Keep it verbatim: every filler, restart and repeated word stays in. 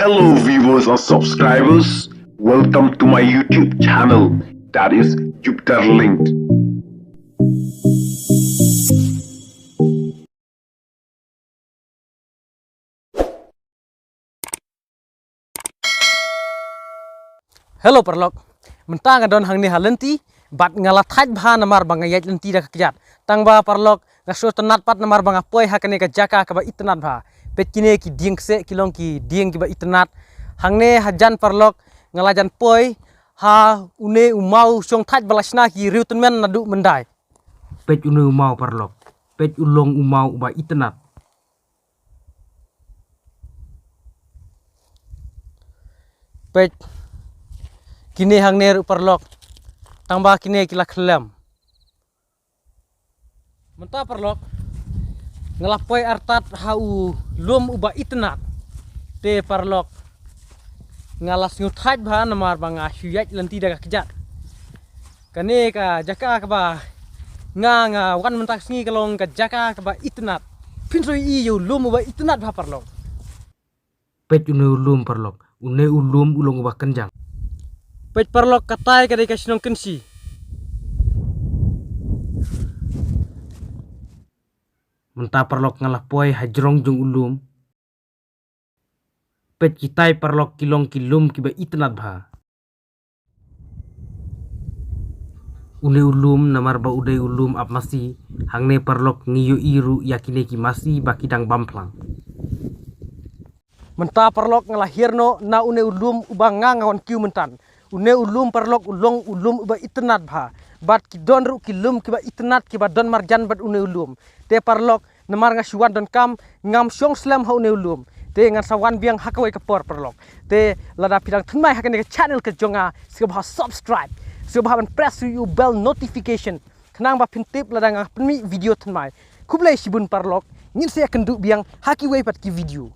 Hello viewers and subscribers, welcome to my YouTube channel, that is Jupiter Linked. Hello paralok. Mynta nga don hangne ha lynti bad nga la thait bha namar ba nga ïaid lynti da ka kjat. Tang ba paralok nga shu tynnat pat namar ba nga poi ha kane ka jaka kaba itynnat bha. Peit kine ki dieng kseh ki long ki dieng kiba itynnat. Hangne hajan paralok nga la jan poi ha une u maw shong thait ba la shna ki riew tymmen naduh myndai. Peit une u maw paralok. Peit u long u maw uba itynnat. Peit kine hangne ruh paralok. Tang ba kine ki la khlem. Mynta paralok nga la poi artat ha u lum uba itynnat. Te paralok nga la sngewthait bha namar ba nga shu ïaid lynti da ka kjat. Kane ka jaka kaba nga nga wan mynta ka sngi ka long ka jaka kaba itynnat. Phin shu ïohi ïa u lum uba itynnat bha paralok. Peit une u lum paralok. Une u lum u long uba kynjang. Peit paralok, katai ka dei ka shnong Kynshi. Mynta paralok nga la poi ha jrong jong u lum. Peit kitai paralok ki long ki lum kiba itynnat bha. Une u lum namar ba u dei u lum ap masi, hangne paralok ngi ïohi ruh ïa kine ki masi ba ki dang bam phlang. Mynta paralok nga la hiar noh na une u lum uba nga nga wan kiew mynta. Une u lum paralok u long u lum uba itynnat bha. Bad ki don ruh ki lum kiba itynnat kiba don marjan bad une u lum. Te paralok namar nga shu wan donkam ngam shong slem ha une u lum. Te ngan sa wan biang ha kawei ka por paralok. Te lada phi dang thymmai ha kane ka channel ka jong nga, sngewbha subscribe, sngewbha ban press ïa u bell notification khnang ba phin tip lada nga pynmih video thymmai. Khublei shibun paralok, ngin sa ïakynduh biang ha kiwei pat ki video.